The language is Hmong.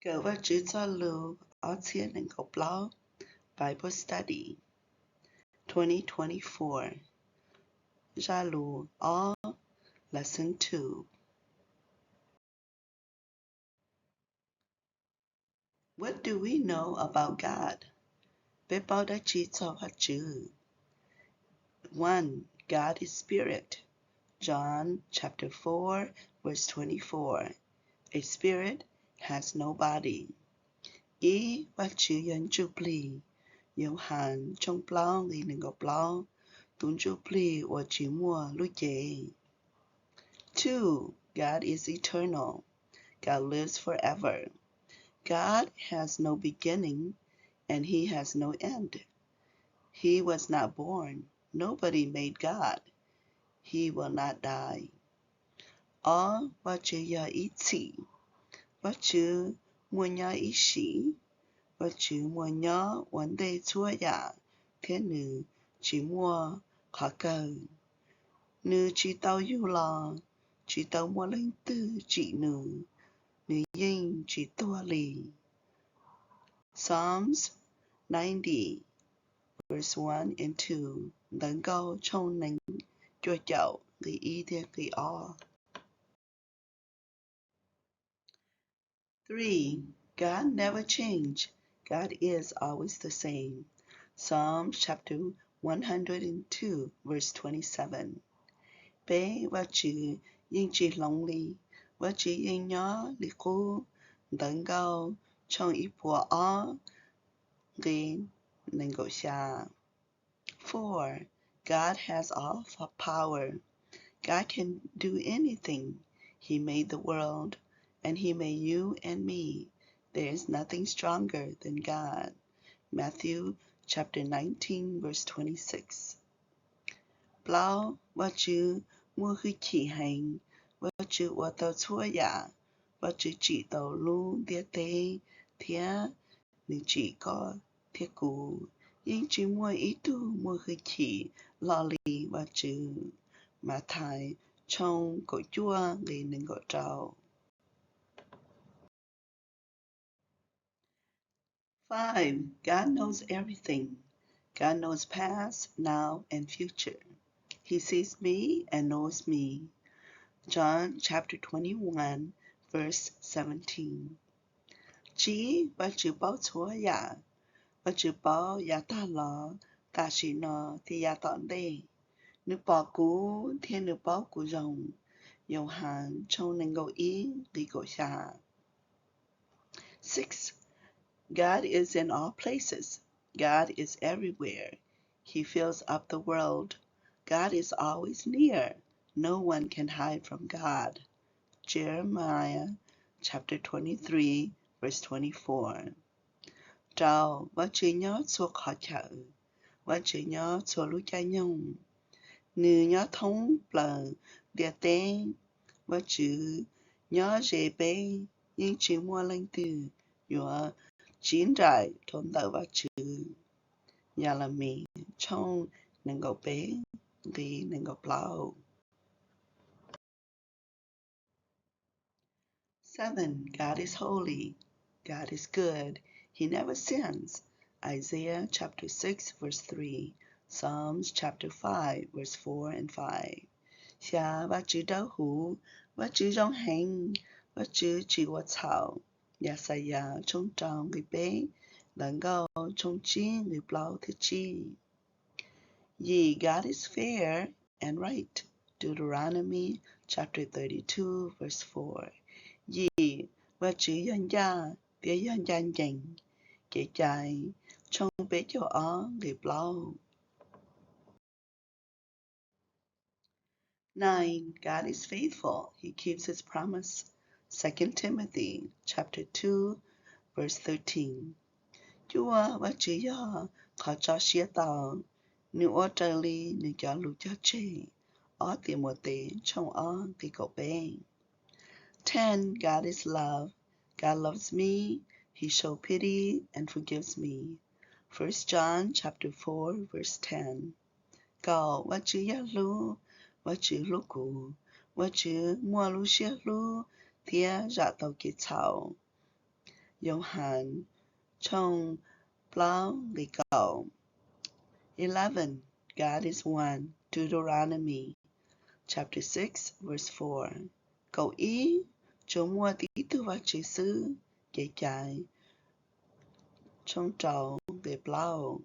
Kawm Vajtswv txoj lus ob txhiab nees nkaum plaub, Bible Study, twenty twenty-four, zaj lus ob, Lesson two. What do we know about God? Peb paub dab tsi txog Vajtswv? One, God is spirit. John chapter four, verse twenty-four. A spirit has no body. Ib, Vajtswv yog ntsuj plig. Yauhas tshooj plaub nqe nees nkaum plaub, tus ntsuj plig uas tsis muaj lub cev. Two, God is eternal. God lives forever. God has no beginning and he has no end. He was not born. Nobody made God. He will not die. Ob, Vajtswv yog ib txhis. Vajtswv muaj nyob ib sim. Vajtswv muaj nyob ua ntej txhua yam thiab nws tsis muaj qhov kawg. Nws tsis tau yug los, tsis tau muaj leej twg tsim nws, nws yeej tsis tuag li. Psalms ninety, verse one and two, Ntawv Nkauj tshooj nees cuaj caum nqe ib thiab nqe ob. Three, God never change. God is always the same. Psalms chapter one hundred and two, verse twenty-seven. Peb, Vajtswv yeej tsis hloov li, Vajtswv yeej nyob li qub. Ntawv Nkauj tshooj ib puas ob nqe nees nkaum xya. Four, God has all f- power. God can do anything. He made the world, and he made you and me. There is nothing stronger than God. Matthew chapter nineteen, verse twenty-six. Plaub, Vajtswv muaj hwj chim heev. Vajtswv ua tau txhua yam. Vajtswv tsim tau lub ntiaj teb thiab nws tsim koj thiab kuv. Yeej tsis muaj ib tug muaj hwj chim loj li Vajtswv. Mathais tshooj kaum cuaj nqe nees nkaum rau. Five, God knows everything. God knows past, now, and future. He sees me and knows me. John chapter twenty-one, verse seventeen. Tsib, Vajtswv paub txhua yam. Vajtswv paub yav tag los, tam sim no thiab yav tom ntej. Nws pom kuv thiab nws paub kuv zoo. Yauhas tshooj nees nkaum ib nqe kaum xya. Six, God is in all places. God is everywhere. He fills up the world. God is always near. No one can hide from God. Jeremiah chapter twenty-three, verse twenty-four. Rau, Vajtswv nyob txhua qhov chaw. Vajtswv nyob txhua lub caij nyoog. Nws nyob thoob plaws ntiaj teb. Vajtswv nyob ze peb, yeej tsis muaj leej twg yuav tsiv nraim rau ntawm Vajtswv. Yelemis tshooj nees nkaum peb nqe nees nkaum plaub. Seven, God is holy. God is good. He never sins. Isaiah chapter six, verse three, Psalms chapter five, verse four and five. Xya, Vajtswv dawb huv, Vajtswv zoo heev, Vajtswv tsis ua txhaum. Yaxayas tshooj rau nqe peb, Ntawv Nkauj tshooj tsib nqe plaub thiab tsib. Yim, God is fair and right. Deuteronomy chapter thirty-two, verse four. Yim, Vajtswv yog ncaj thiab yog ncaj ncees. Kev cai tshooj peb caug ob nqe plaub. Nine, God is faithful. He keeps his promise. Second Timothy chapter two, verse thirteen. Cuaj, Vajtswv yog qhov tso siab tau, nws ua raws li nws cov lus cog tseg. Ob Timautes tshooj ob nqe kaum peb. Ten, God is love. God loves me. He show pity and forgives me. First John chapter four, verse ten. Kaum, Vajtswv yog hlub, Vajtswv hlub kuv, Vajtswv muaj lub siab hlub thiab zam tau kev txhaum. Yauhas tshooj plaub nqe kaum. Eleven, God is one. Deuteronomy chapter six, verse four. Kaum ib, tsuas muaj tib tug Vajtswv xwb, Kev cai tshooj rau nqe plaub.